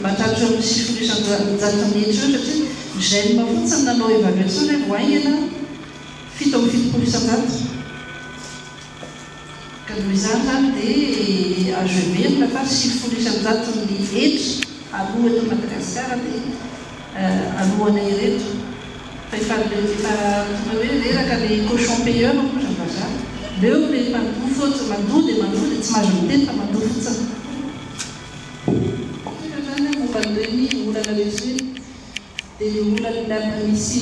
Mahatratra eo amin'ny 90% hetra eo satria ny GEM fotsiny nanao évaluation hoe vao haingana 77%. Ka noho izany izany dia azo heverina fa 90% ny hetra aloa eto Madagasikara dia aloanay ireto. Fa efa efa tonga hoe reraka le cochon payeur hoy ny vazaha. Leo le mpandoa fotsiny, mandoa dia mandoa dia tsy mahazo miteny fa mandoa fotsiny. Tsotra izany an, momba an'ireny olana rehetra ireny. Dia le olana misy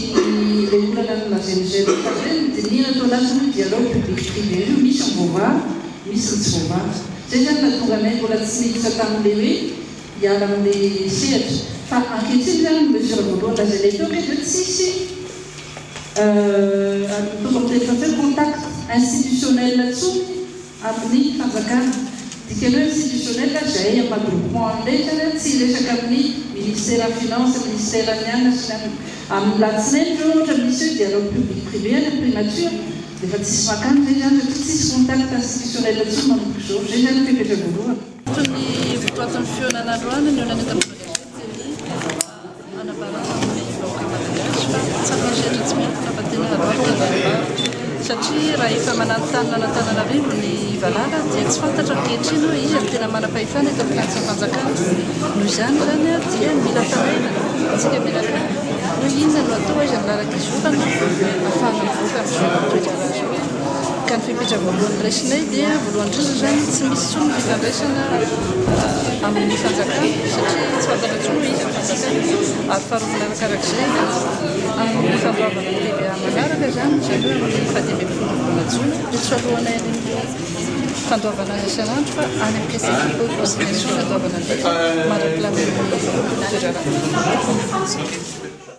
le olana nolazain'i Jeune taloha ireny no dinihina tao anatin'io dialogue public privé io, misy ny voavaha, misy ny tsy voavaha. Izay izany nahatonga anay mbola tsy niditra tamin'ilay hoe hiala amin'ilay sehatra. Fa ankehitriny izany ny mesure voalohany lazainay teo ange dia hoe tsisy ataoko amin'ny teny frantsay hoe contact institutionnel intsony amin'ny fanjakana. Dikany hoe institutionnel izay amin'ny maha groupement an'ilay izany an, tsy hiresaka amin'ny ministeran'ny finance, ministeran'ny anona sy ny anona. Amin'ny latsinainy ireo ohatra misy hoe dialogue public privé any amin'ny primature dia efa tsisy makany izay izany satria tsisy contact institutionnel intsony manomboka izao. Izay izany ny fepetra voalohany. Toy ny votoatin'ny fihaonana androany, ny olana eto amin'ny gazety dia ny hanambarana amin'ny vahoaka malagasy fa tsy atao sehatra tsy miankina fa tena rariny ny ambara satria raha efa mananontanona an'Antananarivo ny valala dia tsy fantatra ankehitriny hoe iza no tena manam-pahefana eto amin'ny rantsampanjakana. Noho izany izany dia mila fanairana isika mianakavy hoe inona no atao, aiza ny lalan-kizorana ahafahana mivoaka amin'izao toe-draharaha izao. Ka ny fepetra voalohany raisinay dia voalohany indrindra izany tsy misy intsony ny fifandraisana amin'ny fanjakana satria tsy fantatra intsony hoe iza ny fanjakana ary faharoa manarakarak'izay amin'ny fandoavana ny TVA manaraka izany, izany hoe amin'ny faha-15 volana jona dia tsy alohanay any amin'ny fandoavana azy isan'andro fa any amin'ny caisse de dépôt et consignation ny andoavana ny mandra-pilamin'ny toe-draharaha.